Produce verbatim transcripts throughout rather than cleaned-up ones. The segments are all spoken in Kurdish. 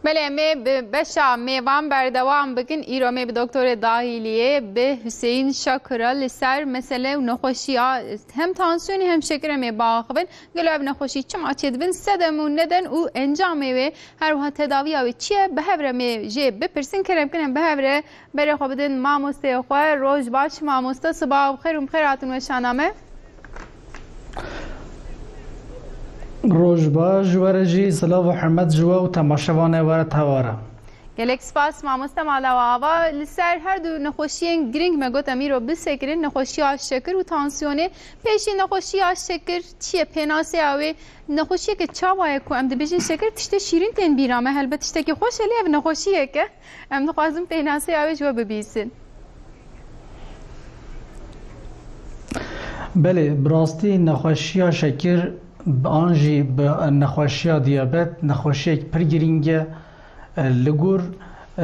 Belê, em ê bi beşa mêvan berdewam bikin. Îro em ê bi doktorê dahiliyê, bi Hüseyin Şakir'a li ser mesele û nexweşiya hem tansiyonê hem şekir em ê biaxivin. Gelo ev nexweşî çima çêdibin, sedem û neden û encamê wê, her wiha tedaviya wê çi ye? Bi hev re em ê jê bipirsin. Kerem kin em bi hev re berê xwe bidin mamosteyê xwe. Roj baş mamoste, sibaha bi xêr û bi xêr hatin weşana me. Roj baş ji we re jî, silav û hurmet ji we û temaşevanê we re tev re. Gelek spas mamoste, mala we ava. Li ser her du nexweşiyên girîng me got em îro bisekirin, nexweşiya şekir û tansiyonê. Pêşî nexweşiya şekir çi ye, pênaseya wê? Nexweşiyeke çawa ye ku em dibêjin şekir, tiştê şîrîn tên bîra me. Helbet tiştekî xweş e, lê ev nexweşiyek e. Em dixwazin pênaseya wê ji we bibîsin. Belê, bi rastî nexweşiya şekir an jî bi nexweşiya diyabet nexweşiyek pir girîng e. Li gor, e,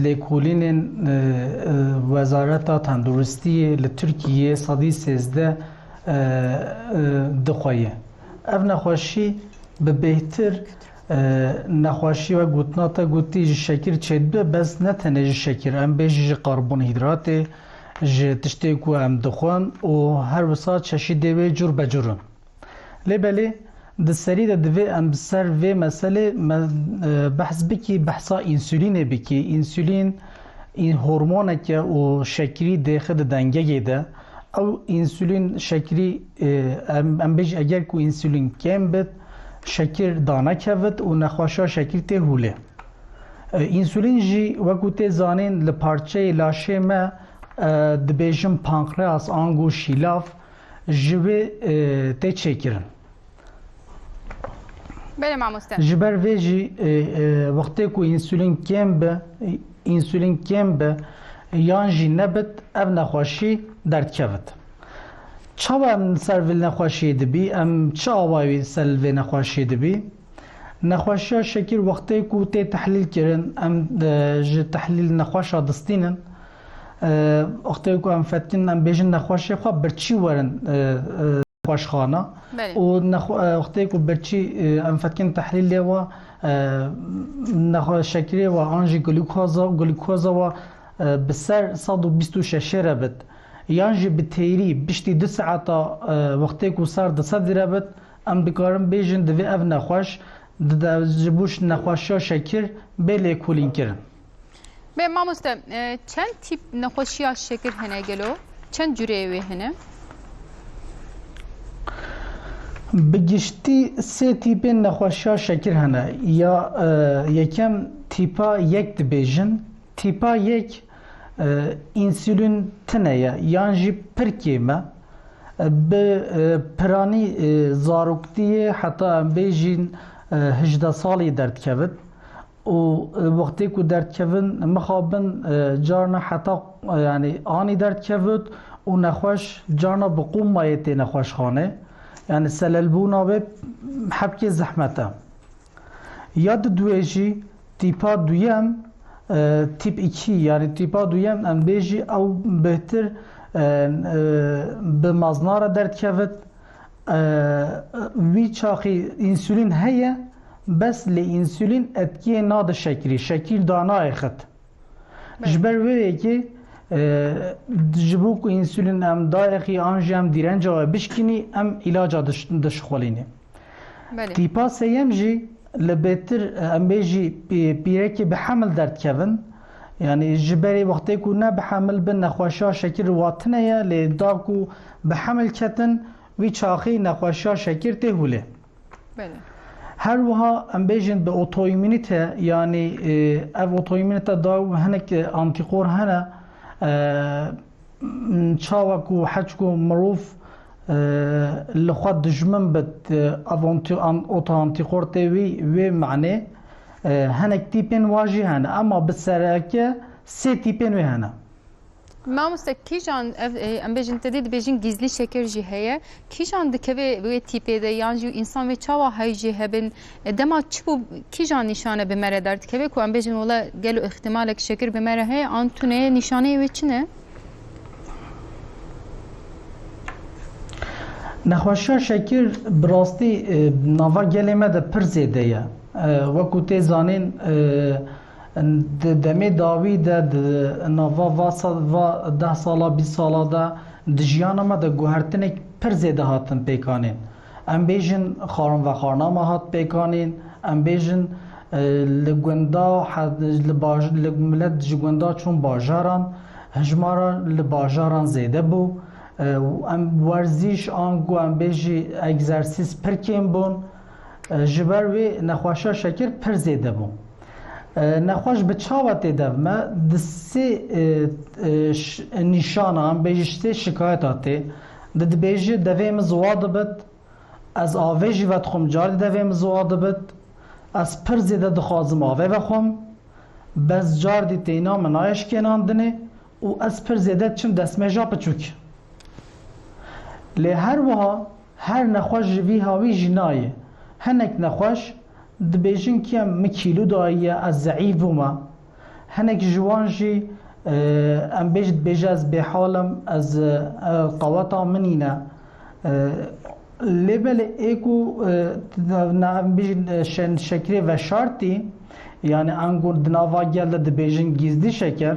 lêkolînên, e, e, Wezareta Tenduristiyê li Tirkiyeyê sedî sêzdeh, e, e, dixweye. Ev nexweşî bi bêhtir, e, nexweşî wek gotina te gotî ji şekir çêdibe, bes ne tenê ji şekir, em bêjî ji karbonhîdratê, ji tiştê ku em dixwin û her wisa çeşîdê wê cur be cur in. Lê belê di serî de divê em bi ser vê meselê me, e, behs bikî, behsa însulînê bikî. Însulîn, î-, hormonek e û şekirî dêxe di dengegê de. Ew însulîn şekirî, e, em, em bêjî eger ku însulîn kêm bit, şekir danekevit û nexweşa şekir tê hûlê. E, însulîn jî wekû tê zanîn li parçeyê laşê me, e, dibêjin pankreas ango şîlav, ji wê, e, tê çêkirin. Belê mamoste. Ji ber vê jî, e, e, wextê ku însulîn kêm be, însulîn kêm be yan jî nebit, ev nexweşî derdkevit. Çawa em li ser vê nexweşiyê dibî? Em çi awayî ser vê nexweşiyê dibî? Nexweşiya şekir wextê ku tê tehlîl kirin, em, e, ji tehlîl nexweşa distînin. E, wextê ku em fetkin, em bêjin nexweşê xwe birçî werin, e, e, nexweşxana. Belê. Û nexwe-, e, wextê ku birçî, e, em fetkin tehlîlê we, e, nexwe-, şekirê we an jî glukoza, glukoza we, e, bi ser sed û bîst û şeşê re bit, yan jî bi têrî piştî du saeta, e, wextê ku ser di sedî re bit, em dikarin bêjin divê ev nexweş di de-, ji bo nexweşiya şekir bê lêkolînkirin. Bê mamoste, e, çend tîp nexweşiya şekir hene gelo? Çend cûreyê wê hene? Bi giştî sê tîpên nexweşiya şekir hene. Ya, e, yekem tîpa yek dibêjin. Tîpa yek, e, însulîn tune ye, yan jî pir kêm e. E, bi, e, piranî, e, zaroktiyê heta em bêjin, e, hejdeh salî derdikevin. Û, e, wextê ku derdikevin mixabin, e, carna heta, e, yanî anî derdikevit û nexweş carna bi qomayê tê nexweşxanê. Yanî selelbûna wê hebkê zehmet e. Ya di duwê jî tîpa duyem, e, tîp iki, yanî tîpa duyem em bêjî ew bêhtir, e, e, bi mazna re derdikevit. E, wî çaxî însulîn heye, bes lê însulîn etkiyê nade şekirî, şekir danayêxit. Belê. Ji ber wê yekê, e, ji bo ku însulîn em dayexî an jî em dîrenca we bişkînî, em îlaca diş-, dişixulînî. Belê. Tîpa sêyem jî li bêtir, em bêjî pî-, pîrekê bi hemil derdikevin. Yanî ji berê wextê ku ne bi hemil bin, nexweşiya şekir wa tune ye, lê da ku bi hemil ketin, wî çaxî nexweşiya şekir tê hûlê. Belê. Her wiha em bêjin bi otoîmûnîte, yanî, e, ev otoîmûnîte da hinek, e, antîkor hene, e, m-, çawa ku heçku mirov, e, li xwe dijmin bit, e, ev antî-, an-, otoantîkor tê wî, wê manê, e, hinek tîpên wa jî hene. Ema bi sereke sê tîpên wê hene. Mamoste, kîjan ev, e, em bêjin, te dê dibêjin gizlî şeker jî heye. Kîjan dikeve wê tîpê de, yan jî însan wê çawa hay jê hebin? E, dema çi bû, kîjan nîşane bi me re derdikeve ku em bêjin, wela gelo îhtimalek şeker bi me re heye, an tune ye, nîşaneyê wê çi ne? Nexweşiya şekir bi rastî, e, nava gelê me de pir zêde ye. E, wekû tê zanîn, e, di demê dawî de, di nava va sa-, va deh sala, bîst sala de di jiyana me de guhertinek pir zêde hatin pêkanîn. Em bêjin xarin vexarina me hat pêkanîn, em bêjin, e, li gunda, he-, li baj-, li milet ji gunda çûn bajaran, hijmara li bajaran zêde bû. E, û em werzîş an ku em bêjî egzersîz pir kêm bûn. E, ji ber wê nexweşa şekir pir zêde bû. E, nexweş bi çawa tê dev me? Di sê, e, e, ş-, nîşana, em bêjî sê şikayeta tê. Di dibêjî devê min ziwa dibit, ez avê jî vedixwim, carî devê min ziwa dibit, ez pir zêde dixwazim avê vexwim, bes cardî têna min nayê şikênandinê û ez pir zêde diçim destmêja piçûk. Lê her wiha her nexweş ji vî hawî jî nayê. Hinek nexweş dibêjin ki em min kîlû dayiye, ez zeîf bûme. Hinek ji wan jî, e, em bêj-, dibêje ez bêhal im, ez, e, qeweta min nîne. E, lê belê ê ku, e, na-, em bêjin, e, şen-, şekirê veşartî, yani ango di nava gel de dibêjin gizlî şeker,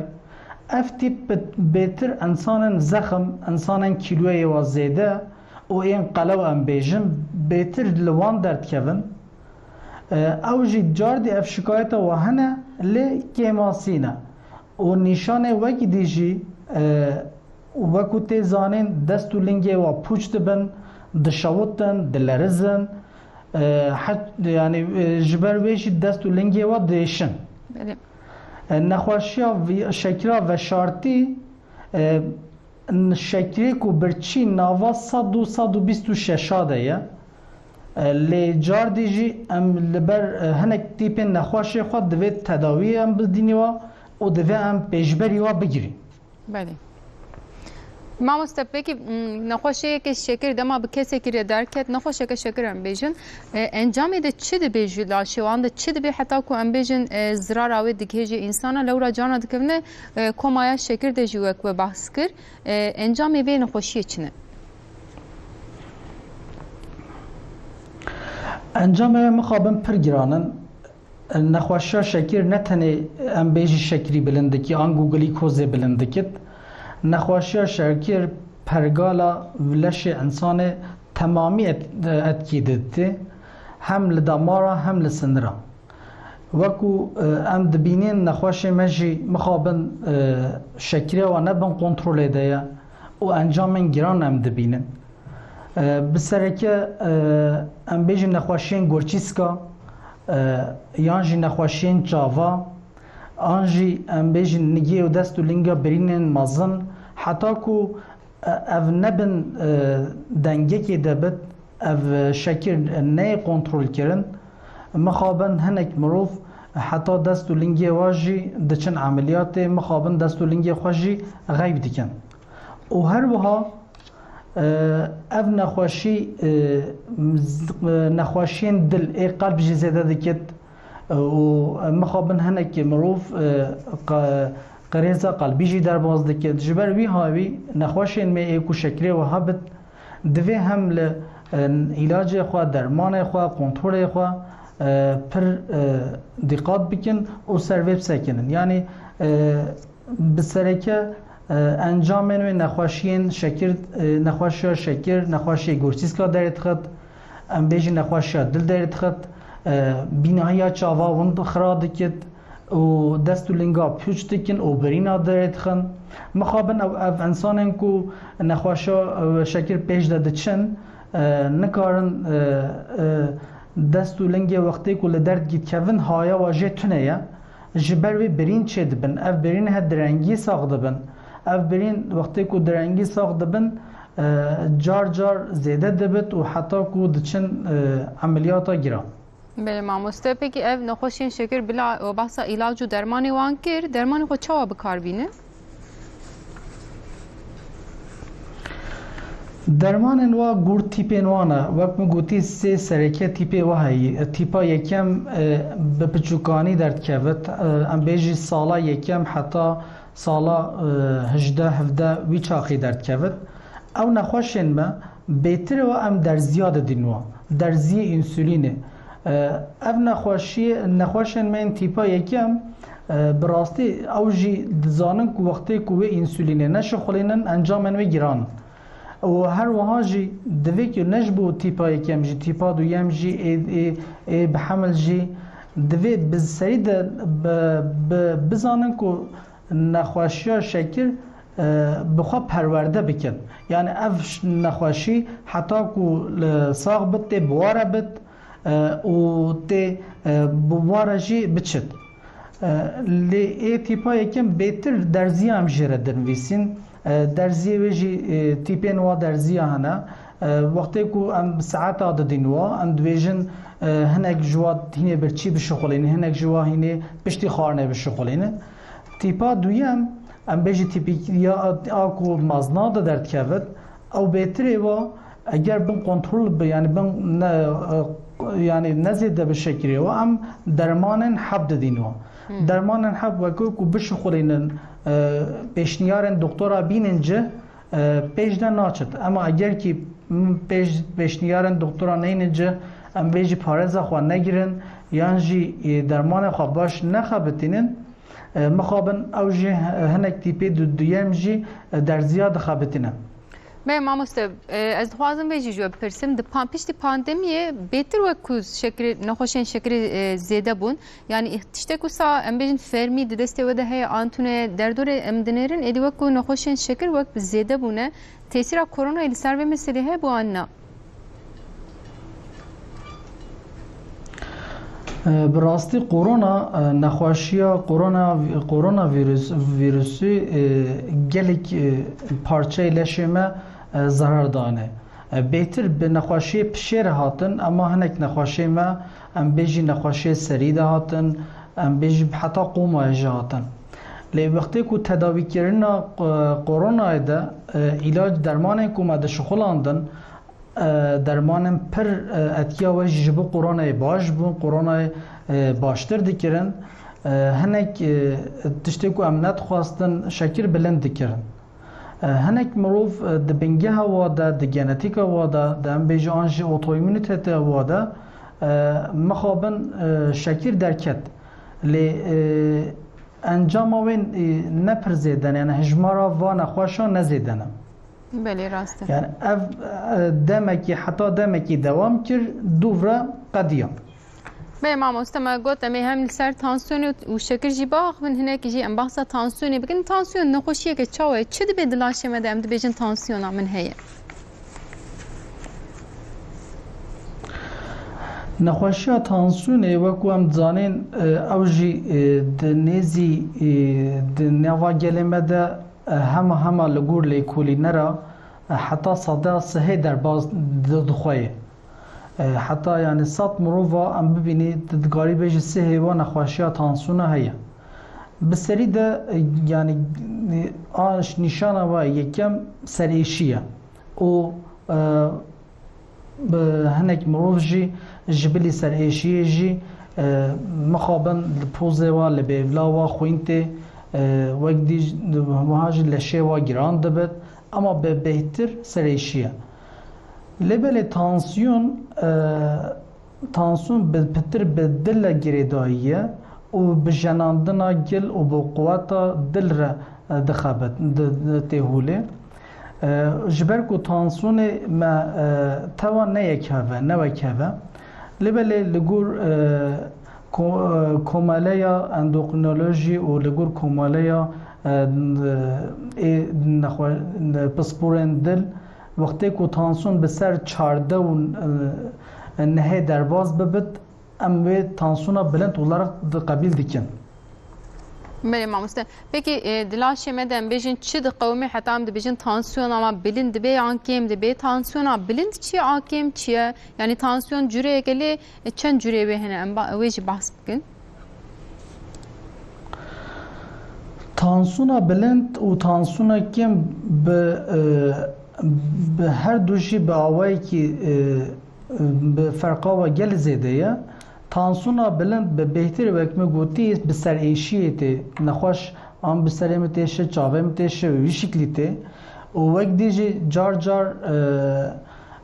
ev tîp bi-, bêtir insanên zexm, insanên kîloyê wa zêde û ên qelew em bêjin, bêtir li wan derdikevin. E, ew jî cardî ev şikayeta wa hene, lê kêmasî ne. Û nîşanê wekî dî jî, e, wekû tê zanîn, dest û lingê wa pûç dibin, dişewitin, dilerizin. E, het-, yani, e, ji ber wê jî dest û lingê wa diêşin. Belê. E, nexweşiya vî-, şekira veşartî, e, n-, şekirê ku birçî nava sed û sed û bîst û şeş de ye. E, lê cardî jî em li ber, e, hinek tîpên nexweşê xwe divê tedawiyê em bidînî wa û divê em pêşberî wa bigirîn. Belê. Mamoste, pekî, m, nexweşeyeke şekir dema bi kesekî re derket, nexweşeke şekir em bêjin, e, encamê de çi dibe ji laşê wan de çi dibe heta ku em bêjin, e, zirara wê digihêje însana, lewra carna dikevine, e, komaya şekir de jî wek we behs kir. E, encamê vê nexweşiyê çi ne? Encamê wê mixabin pir giran in. Nexweşiya şekir ne tenê em bêjî şekirî bilind dikî, ango glîkozê bilind dikit. Nexweşiya şekir pergala leşê insanê temamî et-, etkî diditê, hem li damara hem li sinira. Wekû, e, em dibînin nexweşê me jî mixabin, e, şekirê wan ne bin kontrolê de ye û encamên giran em dibînin. E, bi sereke, e, em bêjin nexweşiyên gorçîska, e, yan jî nexweşiyên çava, an jî em bêjin nigê û dest û linga birînên mezin, heta ku, e, ev nebin, e, dengekê de bit, ev şekir neyê kontrolkirin, mixabin hinek mirov heta dest û lingê wa jî diçin emeliyatê, mixabin dest û lingê xwe jî xeyb dikin. Û her wiha, e, ev nexweşî, e, z-, e, nexweşiyên dil ê qelb jî zêde dikit, e, û mixabin hinek mirov, e, qe-, qirêza qelbî jî derbas dikit. Ji ber wî hawî nexweşên me ê ku şekirê wiha bit, divê hem li, e, îlacê xwe, dermanê xwe, kontrolê xwe, e, pir, e, dîqat bikin û ser vê bisekinin. Yanî, e, bi sereke, e, encamên wê nexweşiyên şekir, e, nexweşiya şekir, nexweşiyê gorsîska derê dixit, em bêjin nexweşiya dil derê dixit, e, bînahiya çava hûn xira dikit û dest û linga pûç dikin û birîna derê dixin. Mixabin ew, ev insanên ku nexweşiya, e, şekir pêş de diçin, e, nikarin, e, e, dest û lingê wextê ku li derd dikevin haya wa jê tune ye. Ji ber wê birîn çêdibin. Ev birîn he direngî sax dibin. Ev birîn wextê ku direngî sax dibin, e, car car zêde dibit û heta ku diçin, e, emeliyata giran. Belê mamoste, pekî ev nexweşiyên şekir bila we behsa îlac û dermanê wan kir, dermanê xwe çawa bi kar bînin? Dermanên wa gor tîpên wan e. Wek min gotî, sê sereke tîpê wa heyî. Tîpa yekem, e, bi piçûkanî derdikevit. E, em bêjî sala yekem heta sala, e, hejdeh hevdeh wî çaxî derdikevit. Ew nexweşên me, Bêtir û em derziya didîn wa. Derziyê însulînê. E, ev nexweşiyê, nexweşên me yên tîpa yekem, e, bi rastî ew jî dizanin ku wextê ku wê însulînê neşixulînin, encamên wê giran in. Û her wiha jî divê ku ne ji bo tîpa yekem jî, tîpa duyem jî, ê, ê, ê bi hemil jî, divê bi serî de bi, bi, bizanin ku nexweşiya şekir, e, bi xwe perwerde bikin. Yani ev ş-, nexweşî heta ku li sax bit, tê bi ware bit, e, û tê, e, bi ware jî biçit. E, lê ê tîpa yekem bêtir derziya em jê re dinivîsîn. E, derziyê wê jî, e, tîpên wa derziya hene. E, wextê ku em saeta didîn wa, em dibêjin, e, hinek ji wa hînê birçî bişixulînin, hinek ji wa hînê piştî xwarinê bişixulînin. Tîpa duyem, em bêjî tîpîk ya a ku mezna de derdikevin, ew bêtirê wa eger bin kontrol bi, yani bin ne, e, yani ne zêde bi şekirê wa, em dermanên heb didîn wa. Hmm. Dermanên heb weke ku bişixulînin, e, pêşniyarên doktora bînin ci, e, pêş de naçit. Ema eger kî, m, pêş, pêşniyarên doktora neynin ci, em bê jî parêza xwe negirin, yan jî, e, dermanê xwe baş nexebitînin, e, mixabin ew jî he-, hinek tîpê du-, duyem jî, e, derziya dixebitîne. Bê mamoste, e, ez dixwazim vê jî ji we bipirsim. Di pan-, piştî pandemiyê bêtir wek ku şekirê, nexweşên şekirê, e, zêde bûn. Yani tiştek wisa em bêjin fermî di destê we de heye, an tune derdorê em dinêrin, êdî wek ku nexweşên şekir wek bi zêde bûne. Tesîra koronayê li ser vê meselê heye bû an na? Bi rastî korona, e, nexweşiya korona, koronavîrus, vîrusî, e, gelek, e, parçeyê leşê me, e, zerar dane. E, bêtir bi nexweşiyê pişê re hatin, ema hinek nexweşiyê me, em bêjî nexweşiyê serî de hatin, em bêjî heta qomayê jî hatin. Lê wextê ku tedawîkirina, e, koronayê de, e, îlac dermanên ku me dişixulandin, e, dermanên pir, e, etkiya we jî ji bo koronayê baş bûn, koronayê, e, baştir dikirin. E, hinek, e, tiştê ku em nedixwestin şekir bilind dikirin. E, hinek mirov, e, di bingeha wa de, di genetîka wa de, di em bêjin an jî otoîmûnîteta wa de, e, mixabin, e, şekir derket. Lê, e, encama wê, e, ne pir zêde ne, yani hijmara va nexweşa ne zêde ne. Belê, rast e. Yani ev, e, demekî, heta demekî dewam kir, dûv re qediya. Bê mamoste, me got em ê hem li ser tansiyonê û şekir jî biaxivin, hinek jî em behsa tansiyonê bikin. Tansiyon nexweşiyeke çawa ye? Çi dibe di laşê me de em dibêjin tansiyona min heye? Nexweşiya tansiyonê, wek ku em dizanin, e, ew jî, e, di nêzî, e, di nava gelê me de, e, hema hema li gor lêkolînera, e, heta seda sihê derbas di-, dixwe ye. E, heta, yani, sed mirova em bibînî, tu dikarî bêjî sihê we nexweşiya tansiyona heye. Bi serî de, e, yani, e, a nîşana we yekem serêşî ye. Û, e, bi hinek mirov jî ji bilî serêşiyê jî, e, mixabin li pozê we, li bêvla we xwîn tê, e, wek dî wiha jî leşê we giran dibit. Ema bi bêhtir serêşiye. Lê belê tansiyon, e, tansiyon bi pitir bi dil re girêdayî ye û bi jenandina gil û bi quweta dil re, e, dixebit, di, di tê holê. E, ji ber ku tansiyonê me, e, tewa ne yekhev e, ne wekhev e. Lê belê li gor, e, ko-, e, komeleya endokrinolojî û li gor komeleya, e, ê nexwe-, pisporên dil, wextê ku tansiyon bi ser çardeh û, e, nehê derbas bibit, em wê tansiyona bilind olarak di-, qebîl dikin. Belê mamoste. Peki, e, di laşê me de em bêjin çi diqewime heta em dibêjin tansiyona me bilind dibe yan kêm dibe? Tansiyona bilind çi ye, a kêm çi ye? Yani tansiyon cüreyeke lê, e, çend cüreyê wê hene? Em ba-, wê jî behs bikin. Tansiyona bilind û tansiyona kêm bi, e, bi her du jî bi awayekî, e, bi ferqa we gelî zêde ye. Tansiyona bilind bi bêhtirî wek min gotî bi serêşiyê tê. Nexweş an bi serê min tê şi, çavê min tê şi, wî şiklî tê. Û wek dî jî car car, e,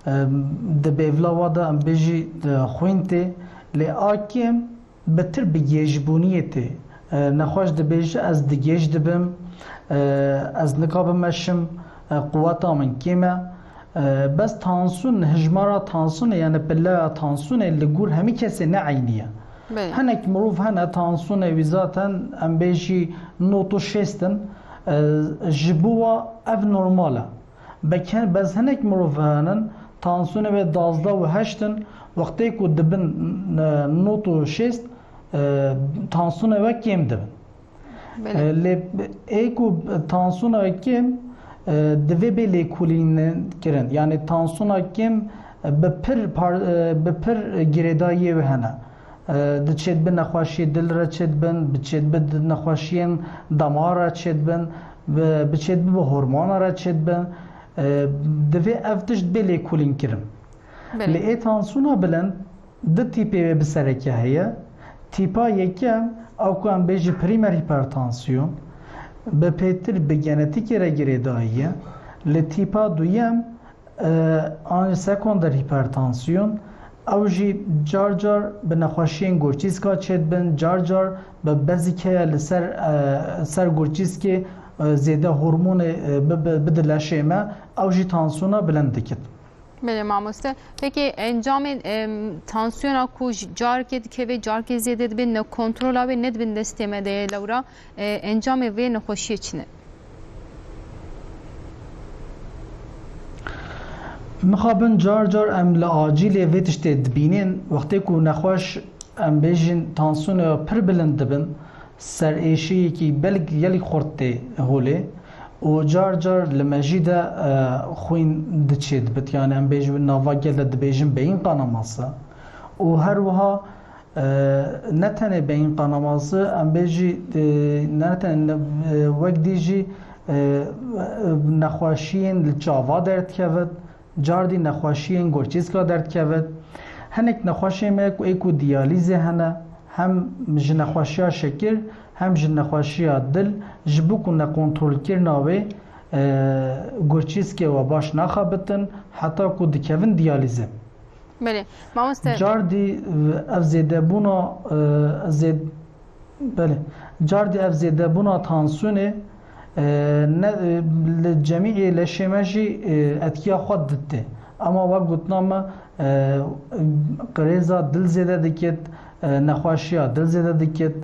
Em, di bêvla wa de em bêjî, e, xwîn tê, lê a kêm bi tir bi gêjbûniyê tê. E, nexweş dibêje, ez digêj dibim, e, ez nika bimeşim, e, quweta min kêm e. E, bes tansûn, hijmara tansûnê, yani pileya tansûnê li gor hemî kesê ne eynî ye. Belê. Hinek mirov hene tansûnê wî zaten em bêjî nod û şêst in. E, ji bo wa ev normal e. Beke-, bez hinek mirov henin, tansiyonê wê duwazdeh û heşt in, wextê ku dibin, e, nod û şêst, e, tansiyonê wê kêm dibin. Belê. E, lê ê ku tansiyona wê kêm, e, divê bê lêkolîn kirin. Yani tansiyona kêm, e, bi pir par-, e, bi pir girêdayiyê wê hene. E, diçêt bi nexweşiyê dil re çêt bin, biçêt bi nexweşiyên damar re çêt bin, bi, biçêt bi hormona re çêt bin. E, divê ev tişt bê lêkolîn kirin. Belê. Li ê tansiyona bilind du tîpê wê bi sereke heye. Tîpa yekem, ew ku em bêjî prîmer hipertansiyon, bi pêtir bi genetîkê re girêdayî ye. Li tîpa duyem, e, an jî sekonder hipertansiyon, ew jî car car bi nexweşiyên gurçîska çêdibin, car car bi bezîk heye li ser, e, ser gurçîskê, e, zêde hormonê, e, bi, bi, bide leşê me, ew jî tansiyona bilind dikit. Belê mamoste. Peki encamên, em, tansiyona ku ji carkê dikeve, carkê zêde dibe, nekontrola wê nedibin destê me de ye lewra, e, encamê vê nexweşiyê çi ne? Mixabin car car em li acîlê vê tiştê dibînin, wextê ku nexweş, em bêjin, tansiyonê pir bilind dibin, serêşiyekî belk gelek xurt tê holê û car car li mejî de, e, xwîn diçê dibit, yani em bêjin nava gel de dibêjin beyin kanaması û her wiha, e, ne tenê beyin kanaması, em bêjî, e, ne tenê, e, wek dî jî, e, nexweşiyên li çava derdikevin, cardî nexweşiyên gurçîska derdikevin. Hinek nexweşê me ku ê ku diyalîzê hene, hem ji nexweşiya şekir, hem ji nexweşiya dil, ji bo ku nekontrolkirina wê, e, gurçîskê we baş naxebitin, heta ku dikevin diyalîzê. Belê. Mamoste. Cardî, e, ev zêdebûna, e, zêd-, belê. Cardî ev zêdebûna tansiyonê, e, ne, e, li cemî leşê me jî, e, etkiya xwe didê. Ama wek gotina me, e, qirêza dil zêde dikit, e, nexweşiya dil zêde dikit.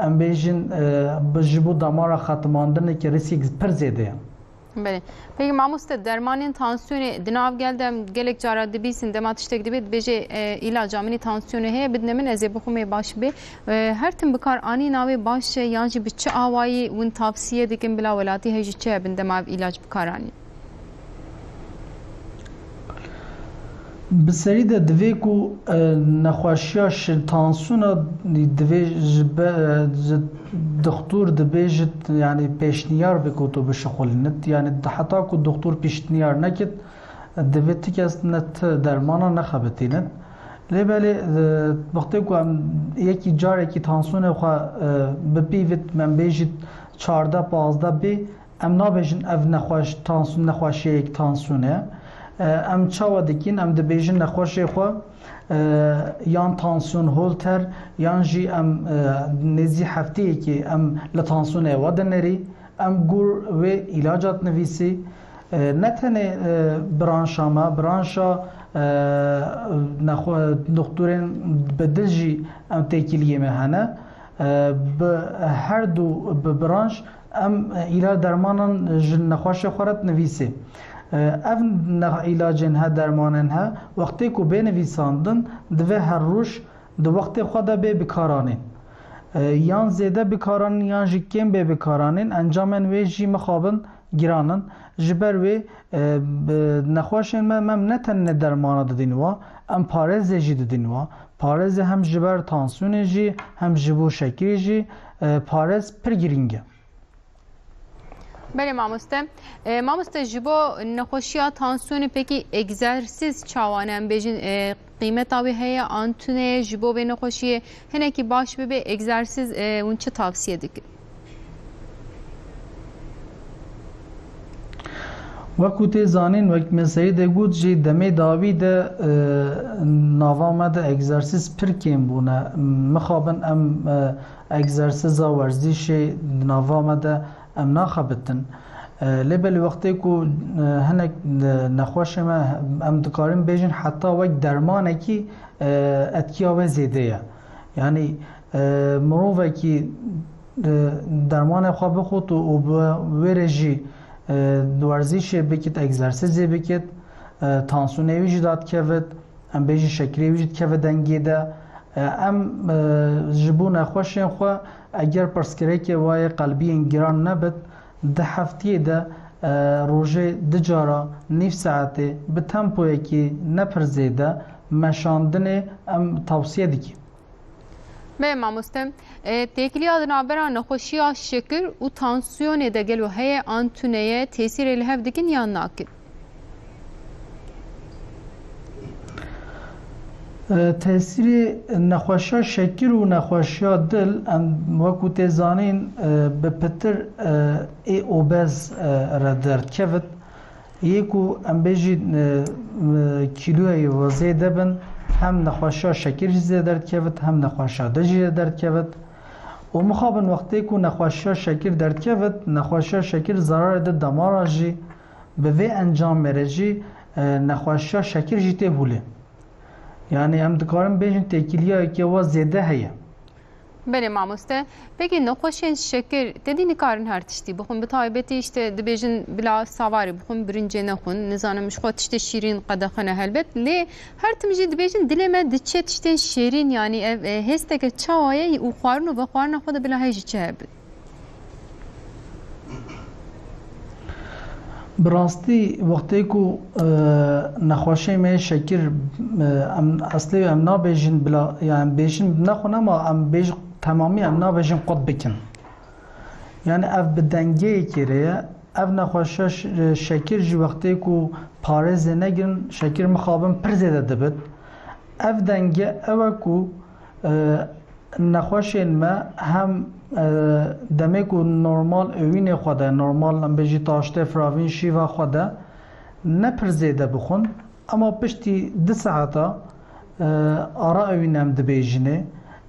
Em bêjin, e, bi, ji bo damara xetimandinê ki riskek pir zêde ye. Belê. Peki mamoste, dermanên tansiyonê di nav gel de em gelek cara dibîsin, dema tiştek dibe dibêje, e, îlaca min ê tansiyonê heye, bidine min, ez ê bixwim ê baş bê. E, her tim bi kar anîna wê baş e, yan jî bi çi awayî hûn tavsiye dikin bila welatî heye jî çi hebin dema ev îlac bi kar anîn? Bi serî de divê ku, e, nexweşiya şi-, tansiyona divê ji be-, e, ji dixtor dibêjit, yani pêşniyar be ku tu bişixulînit. Yani heta ku dixtor pêşniyar nekit, divê ti kes ne ti dermana nexebitînit. Lê belê, e, wextê ku em yekî carekî tansiyonê xwe, e, bipîvit, em bêjit çardeh pazdeh bê, em nabêjin ev nexweş-, tansiyon, nexweşiyek tansiyonê. E, em çawa dikîn? Em dibêjin nexweşê xwe, e, yan tansiyon holter, yan jî em, e, nêzî hefteyekê em li tansiyonê we dinêrî. Em gor wê îlaca dinivîsî. E, ne tenê, e, branşa me, branşa, e, nexwe-, doktorên bi dil jî em têkiliyê me hene. E, bi her du bi branş em îlac dermanan ji nexweşê xwe re dinivîsê. E, ev ne-, îlacên he, dermanên he, wextê ku bê nivîsandin, divê her roj di wextê xwe de bê bikaranîn. E, yan zêde bikaranîn, yan jî kêm bê bikaranîn, encamên wê jî mixabin giran in. Ji ber wê, e, bi nexweşên me, me ne tenê dermana didîn wa, em parêzê jî didîn wa. Parêzê hem ji ber tansiyonê jî, hem ji bo şekirê jî, e, parêz pir girîng e. Belê mamoste. E, mamoste, ji bo nexweşiya tansiyonê pekî egzersîz çawa ne? Em bêjin, e, qîmeta wê heye an tune ye ji bo vê nexweşiyê? Hinekî baş bibe egzersîz, e, hûn çi tavsiye dikin? Wekû tê zanîn, wek min serî de got jî, demê dawî de, e, nava me de egzersîz pir kêm bûne. Mixabin em, e, egzersîza werzîşê di nava me de em naxebitin. E, lê belê wextê ku, e, hinek, e, nexweşê me, em dikarin bêjin heta wek dermanekî, e, etkiya wê zêde ye. Yanî, e, mirovekî, e, dermanê xwe bixwit û, û bi wê re jî, e, werzîşê bikit, egzersîzê bikit, e, tansiyonê wî jî dadikevit, em bêjin şekirê wî jî dikeve dengê de. E, em, e, ji bo nexweşên xwe eger pirsgirêkê wayê qelbiyên giran nebit, di heftiyê de, e, rojê du cara nîv saetê bi tempoyekî ne pir zêde meşandinê em tavsiye dikin. Belê mamoste, e, têkiliya di navbera nexweşiya şekir û tansiyonê de gelo heye an tune ye, tesîrê li hev dikin yan nakin? E, tesîrê nexweşiya şekir û nexweşiya dil, em wekû tê zanîn, e, bi pitir, e, ê obez, e, re derdikevit. Yê ku em bêjî, e, e, kîloyê wezê de bin, hem nexweşiya şekir jî zêde derdikevit, hem nexweşiya dil jî zêde derdikevit. Û mixabin wextê ku nexweşiya şekir derdikevit, nexweşiya şekir zararê di damara jî, bi vê encamê re jî, e, nexweşiya şekir jî tê hûlê. Yanî em dikarin bêjin têkiliyayeke wa zêde heye. Belê mamoste. Pekî nexweşên şekir tedî nikarin her tiştî bixwin? Bi taybetî işte dibêjin bila savarî bixwin, birincê nexwin, nizanim ji xwe tiştê şîrîn qedexe ne helbet. Lê her tim jî dibêjin dilê me diçe tiştên şêrîn, yanî ev, e, hêsteke çawa ye û xwarin û vexwarina xwe de bila hê jî çi hebin? Bi rastî wextê ku, e, nexweşê me şekir, e, em eslê em nabêjin bila, yani bêjin nexwin ama em bêj temamî em nabêjin qut bikin. Yani ev bi dengeyekê re ye. Ev nexweşe ş-, şekir jî wextê ku parêzê negirin, şekir mixabin pir zêde dibit. Ev denge ew e ku, e, nexweşên me hem, e, demê ku normal ewînê xwe de, normal em bêjî taştê firavîn şîva xwe de ne pir zêde bixwin, ama piştî du saeta, e, ara ewîn em dibêjinê.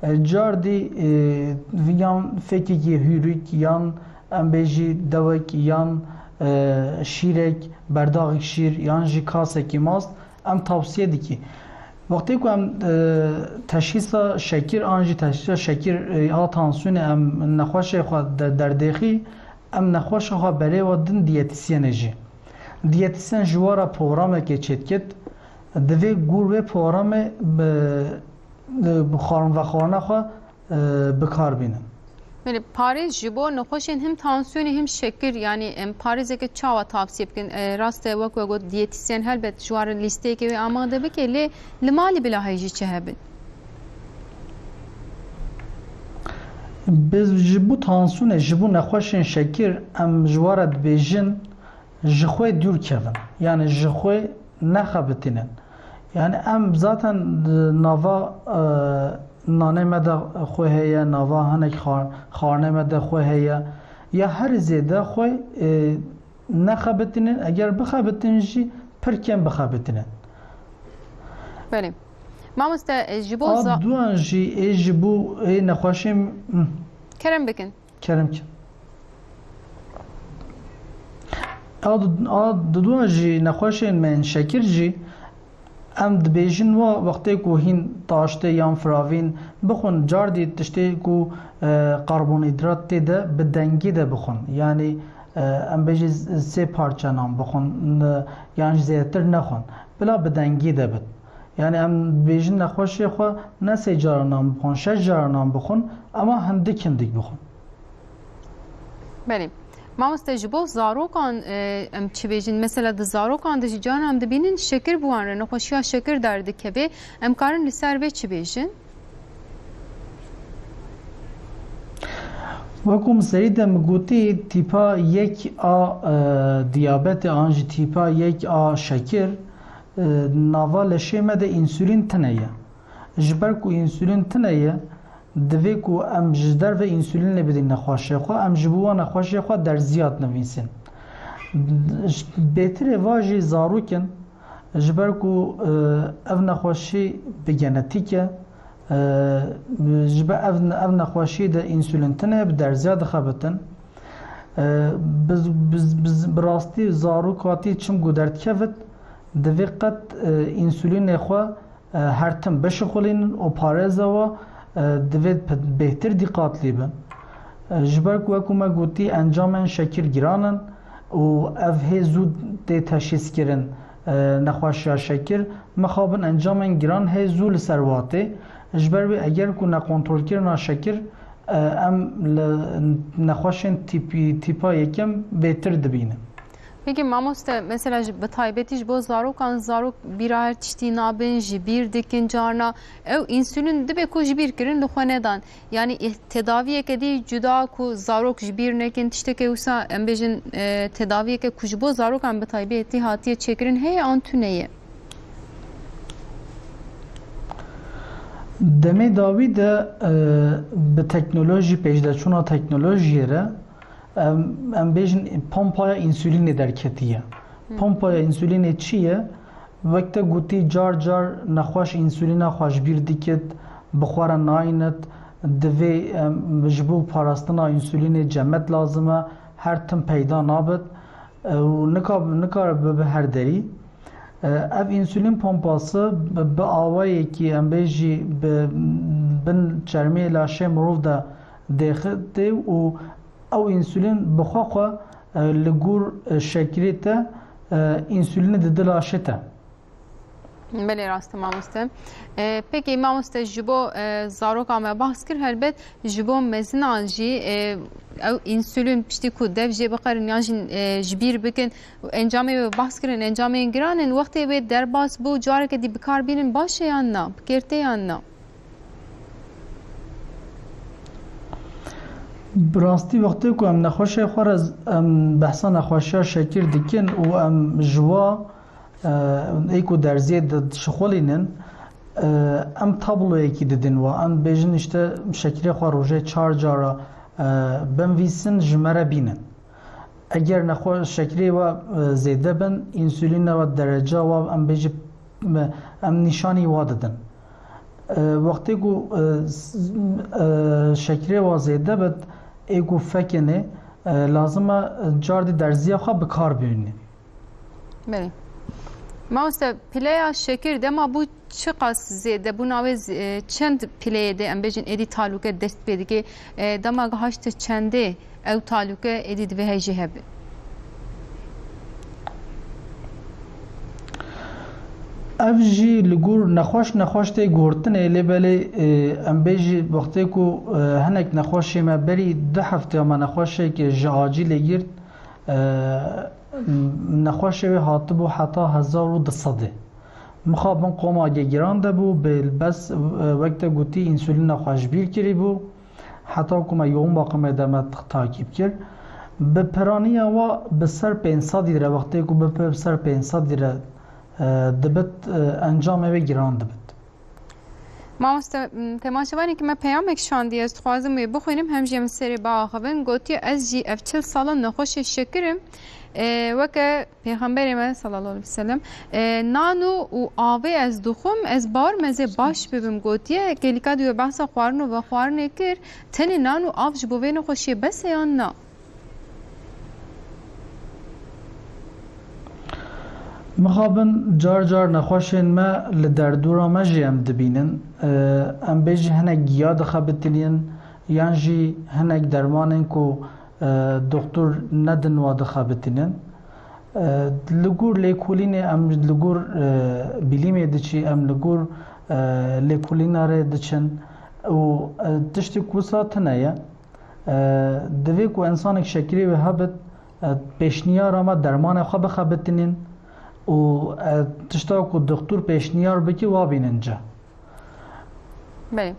E, cardî, e, yan fêkekî hûrîk, yan em bêjî dewek, yan, e, şîrek, berdaxek şîr, yan jî kasekî mast, em tavsiye dikî. Wextê ku em, e, teşhîsa şekir an jî teşhîsa şekir, e, a tansiyonê em nexweşê xwe de derdêxî, em nexweşa xwe berê we din diyetîsyenê jî. Diyetîsyen ji we re programekê çêdikit, divê gor wê programê bi, bi xwarin vexwarina xwe e, bi kar bînin. Belê, parêz ji bo nexweşên him tansiyonê him şekir, yanî em parêzeke çawa tavsiye bikin? E, rast e, wek we got, diyetîsyen helbet ji wan re lîsteyeke wê amade bike, lê li malê bila hê jî çi hebin? Biz ji bo tansiyonê, ji bo nexweşên şekir em ji wan re dibêjin, ji xwe dûr kevin. Yani ji xwe nexebitînin. Yani em zaten, e, nava, e, nanê me de xwe heye, nava hinek xar-, xwarinê me de xwe heye. Ya her zêde xwe, e, nexebitînin, eger bixebitînin jî pir kêm bixebitînin. Belê. Mamoste, e, ji bo A za- duan jî ê ji bo ê nexweşê m-, Kerem bikin. Kerem ki. A, a didua jî nexweşên me yên şekir jî em dibêjin wa wextê ku hîn taştê yan firavîn bixwin cardî tiştê ku, e, karbonhîdrat tê de bi dengî de bixwin. Yanî, e, em bêjî z-, sê parçe nan bixwin, n-, yan jî zêdetir nexwin. Bila bi dengî de bit. Yani em bêjin nexweşê xwe ne sê cara nan bixwin, şeş cara nan bixwin, ama hindik hindik bixwin. Belê. Mamoste, ji bo zarokan, e, em çi bêjin? Mesela di zarokan de jî carna em dibînin şekir bi wan re, nexweşiya şekir derdikeve. Em karin li ser vê çi bêjin? Wekû min serî de min gotî, tîpa yek a, e, diyabetê an jî tîpa yek a şekir, e, nava leşê me de însulîn tune ye. Ji ber ku însulîn tune ye, divê ku em ji derve însulînê bidin nexweşê xwe, em ji bo wan nexweşê xwe derziya dinivîsin. Bêtirê va jî zarok in, ji ber ku, e, ev nexweşî bi genetîk e, e, ji ber ev, ev nexweşî de însulîn tune bi derziya dixebitin. E, bi, bi, bi, bi rastî zarok hatî çim ku derdikevit, divê qet, e, însulînê xwe e, her tim bişixulînin û parêza we, e, divê pe-, bêhtir dîqatlî bin. E, ji ber ku wekû me gotî encamên şekir giran in û ev hê zû tê teşhîskirin, e, nexweşiya şekir, mixabin encamên giran hê zû li ser wa tê. Ji ber wê eger ku nekontrolkirina şekir, e, em li nexweşên tîpî-, tîpa yekem bêtir dibînin. Peki mamoste, mesela ji, bi taybetî ji bo zarokan, zarok bîra her tiştî nabin, ji bîr dikin carna. Ew însulîn dibe ku ji bîr kirin li xwe nedan. Yani ih-, tedaviyeke dî cuda ku zarok ji bîr nekin, tişteke wisa em bêjin, e, tedaviyeke ku ji bo zarokan bi taybetî hatiye çêkirin heye an tune ye? Demê dawî de, e, bi teknolojî, pêşdeçûna teknolojiyê re, em, em bêjin pompaya însulînê derketiye. Hı. Pompaya însulînê çi ye? Wek te gotî, car car nexweş însulîna xwe ji bîr dikit, bi xwe re nayînit, divê, em, ji bo parastina însulînê cemet lazim e, her tim peyda nabit, e, û nika-, nikare bibe her derî. E, ev însulîn pompası bi, bi awayekî, em bêjî, bi bin çermê laşê mirov de dêxitê û ew însulîn bi xwe xwe, e, li gor, e, şekirê te, e, însulînê dide laşê te. Belê, rast e mamoste. E, peki mamoste, ji bo, e, zaroka me bahs kir, helbet ji bo mezinan jî, e, ew însulîn piştî ku dev jê biqerin yan jî, e, ji bîr bikin, encamê wê bahs kirin, encamên giran in, wextê wê derbas bû, careke dî bi kar bînin baş e yan na? Bi kêr tê yan na? Bi rastî wextê ku em nexweşê xwe re z-, em behsa nexweşiya şekir dikin û em ji wa, e, ê ku derziyê di-, dişixulînin, e, em tabloyekî didin wa. Em bêjin işte şekirê xwe rojê çar cara, e, binvîsin, ji me re bînin. Eger nexwe-, şekirê we, e, zêde bin, însulîna we, dereca we, em bêjî, me, em nîşanî wa didin. E, wextê ku, e, s-, e, şekirê we zêde bit, ê ku fekinê, e, lazim e cardî derziya xwe bi kar bihînî. Belê. Mamoste, pileya şekir dema bû çiqas zêde bûna wê z-, e, çend pileyê de, em bêjin, êdî talûke dest pê dike? E, dema gihaşte çendê ew talûke êdî divê hejî hebe? Ev jî li gor nexweş, nexweş tê guhurtinê, lê belê, e, em bêjî wextê ku, e, hinek nexweşê me berî du hefteya me nexweşeke ji acîlê girt, e, nexweşê wê hatibû heta hezar û du sedê. Mixabin qomake giran de bû, bi bes, e, wek te gotî, însulîna xwe ji bîr kirîbû. Heta ku me yoğun bakimê de me t-, takîb kir. Bi piraniya wa bi ser pênc sed lîre, wextê ku bi, bi ser pênc sed lîre, e, dibit, e, encamê wê giran dibit. Mamoste, m, temaşevanê ki me peyamek şandiye, ez dixwazim wê bixwînim, hem jî em serê biaxivin. Gotiye, ez jî ev çil sala nexweşê şekir im. E, weke Pêxemberê me sallallahu aleyhi ve sellem, e, nan û, û avê ez dixwim, ez bawer me ez ê baş bibim, gotiye. Kêlîka dî wê behsa xwarin û vexwarinê kir, tenê nan û av ji bo vê nexweşiyê bes e yan na? Mixabin car car nexweşên me li derdora me jî em dibînin. E, em bêjî hinek giya dixebitinîn, yan jî hinek dermanên ku, e, doktor nedin wa dixebitînin. E, li gor lêkolînê em li gor, e, bilîmê diçî, em li gor, e, lêkolîna rê diçin û, e, tiştê ku wisa tune ye. E, divê ku însanek şekirê wê hebit, e, pêşniyara me dermanê xwe bixebitinîn û, e, tişta ku doktor pêşniyar bike wa bînin ca. Belê.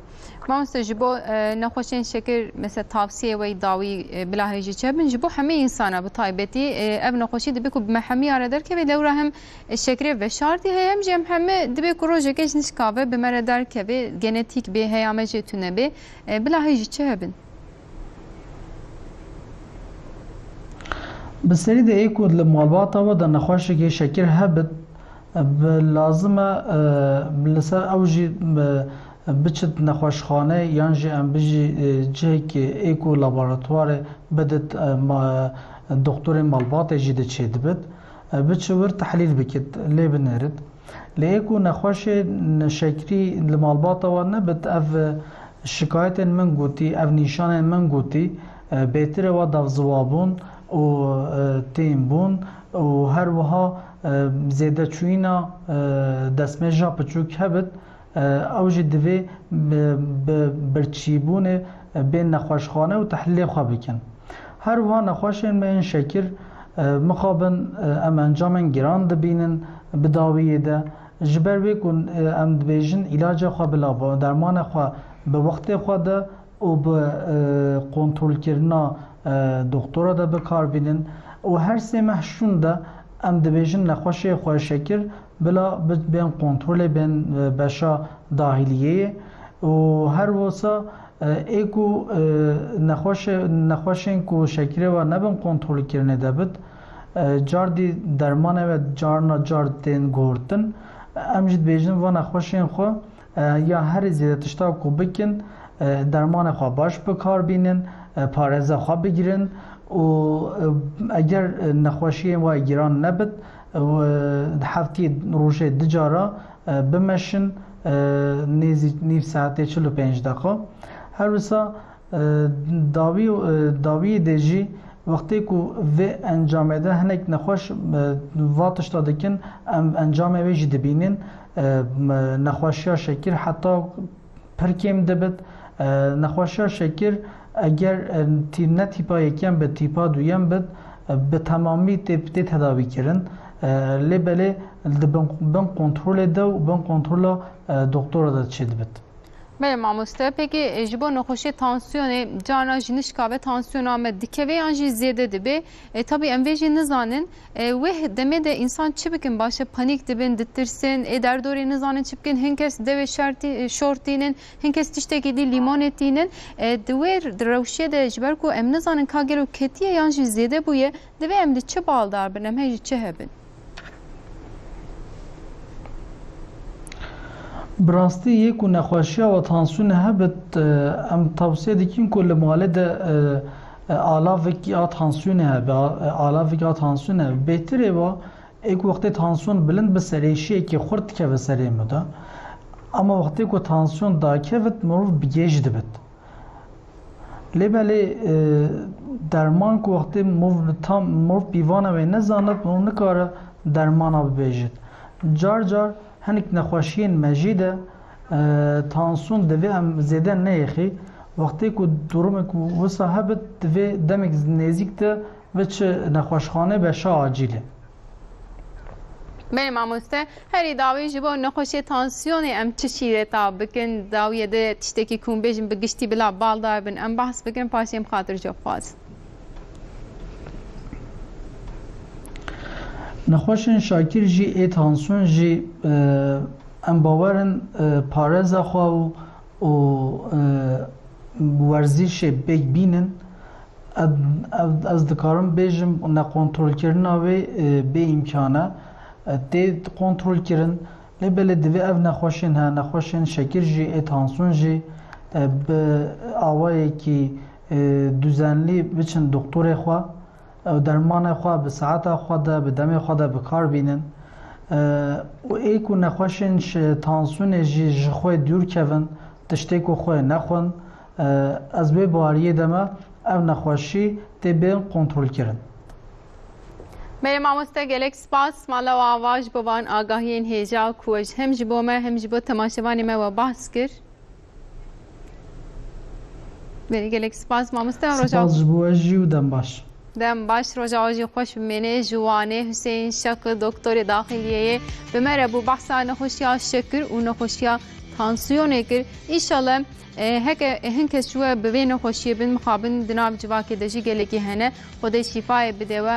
Mamoste, ji bo, e, nexweşên şekir, mesela tavsiyê we yî dawî, e, bila hêjî çi hebin, ji bo hemî însana bi taybetî, e, ev nexweşî dibe ku bi me hemî ya re derkeve, lewra hem, e, şekirê veşartî heye, hem jî em hemî dibe ku rojekê ji nişka ve bi me re derkeve, genetîk bê, heya me jê tune bê, e, bila hêjî çi hebin? Bi serî de ê ku li malbata we de nexweşekê şekir hebit, bi lazim e, e, li ser ew jî, e, biçit nexweşxane yan jî em bijî, e, cihekî ê ku laboratuwarê bidit, e, ma-, doktorê malbatê jî de çêdibit, e, biçi wir tehlîl bikit, lê binêrit. Lê ê ku nexweşên şekirî li malbata we nebit, ev şikayetên min gotî, ev nîşanên min gotî, e, bêtir e we devziwabûn û, e, têm bûn û her wiha, e, zêdeçûyîna, e, destmêja piçûk hebit, e, ew jî divê bi, bi birçîbûnê, e, bên nexweşxane û tehlîlê xwe bikin. Her wiha nexweşên me yên şekir, e, mixabin, e, em encamên giran dibînin bi dawiyê de. Ji ber wê ku, e, em dibêjin îlaca xwe bi labo-, dermanê xwe bi wextê xwe de û bi, e, kontrolkirina, e, doktora de bi kar bînin û her sê meh şûn de em dibêjin nexweşê xwe şekir bila bi-, bên kontrolê bên, e, beşa dahiliyê û her wisa, e, ê ku, e, nexweşe-, nexweşên ku şekirê we nebin kontrolkirinê de bit, e, cardî dermanê we carna car tên guhurtin, em jî dibêjin va nexweşên xwe, e, ya herî zêde tişta ku bikin, e, dermanê xwe baş bi kar bînin, e, parêza xwe bigirin û, e, eger, e, nexweşiyên we giran nebit, e, heftiyê rojê du cara, e, bimeşin, e, nêzî nîv saetê çil û pênc deqa. Her wisa, e, dawî, e, dawiyê de jî wextê ku vê encamê de hinek nexweş, e, va tişta dikin, em encamê wê jî dibînin. E, me-, nexweşiya şekir heta pir kêm dibit. E, nexweşiya şekir eger, e, tî-, ne tîpa yekem bit, tîpa duyem bit, e, bi temamî tê, tê tedawî kirin. E, lê belê di bin, bin kontrolê de û bin kontrola, e, doktora de çêdibit. Belê mamoste, pekî, e, ji bo nexweşiyê tansiyonê, carna ji nişka ve tansiyona me dikeve yan jî zêde dibe? E, tabî em vê jî nizanin. E, wê demê de însan çi bikin baş e? Panîk dibin, ditirsin, ê derdorê nizanin çi bikin. Hin kes devê şer tî-, e, şor tînin, hin kes tiştekî dî lîmonê tînin. E, di wê rewşê de ji ber ku em nizanin ka gelo ketiye yan jî zêde bûye, divê em li çi baldar bin, em hê ji çi hebin? Bi rastî yê ku nexweşiya we tansiyonê hebit, e, em tavsiye dikin ku li malê de, e, e, alavekî a tansiyonê hebe, a, e, alavekî a tansiyonê hebe. Bêtirê ve ê ku wextê tansiyon bilind bi serêşiyekî xurt dikeve serê me de. Ama wextê ku tansiyon dakevit, mirov bi gêj dibit. Lê belê, e, derman ku wextê mirov tam, mirov pîvana wê nezanit, mirov nikare dermana bibêjit. Car car hinek nexweşiyên me jî de, e, tansiyon divê em zêde neyêxî. Wextê ku durumê ku wisa hebit, divê demek nêzîk de ve çi nexweşxane beşa acîlê. Belê mamoste, herî dawî ji bo nexweşê tansiyonê em çi şîreta bikin? Dawiyê de tiştekî ku em bêjin bi giştî bila baldar bin, em behs bikin, paşê em xatircexwaz. Nexweşên şakir jî ê tansiyon jî, e, em bawerin, e, parêza xwe û, û, e, werzîşê pêk bînin. Ev, ev, ez dikarim bêjim, nekontrolkirina wê, e, bê îmkan e. E, tê kontrolkirin. Lê belê divê ev nexweşên he, nexweşên şekir jî, ê tansiyon jî, e, bi awayekî, e, duzenlî biçin doktorê xwe, e, dermanê xwe bi saeta xwe de, bi demê xwe de bi kar bînin. E, û ê ku nexweşên şi-, tansiyonê jî ji xwe dûr kevin, tiştê ku xwe nexwin, e, ez wê baweriyê de me, ev nexweşî tê bên kontrolkirin. Belê mamoste, gelek spas. Mala û ava ji bo van agahiyên hêja ku we ji, hem ji bo me hem ji bo temaşevanê me we bahs kir. Belê, gelek spas mamoste. Roja Spas ji bo we jî û dem baş. Dem baş, roja we jî xweş bimêne. Ji Wanê Huseyîn Şakir, doktorê daxiliyê ye, bi me re bû, behsa nexweşiya şekir û nexweşiya tansiyonê kir. Înşallah, e, heke hin kes ji we bi vê nexweşiyê bin, mixabin di nav civakê de jî gelekî hene. Xwedê şîfayê bide we.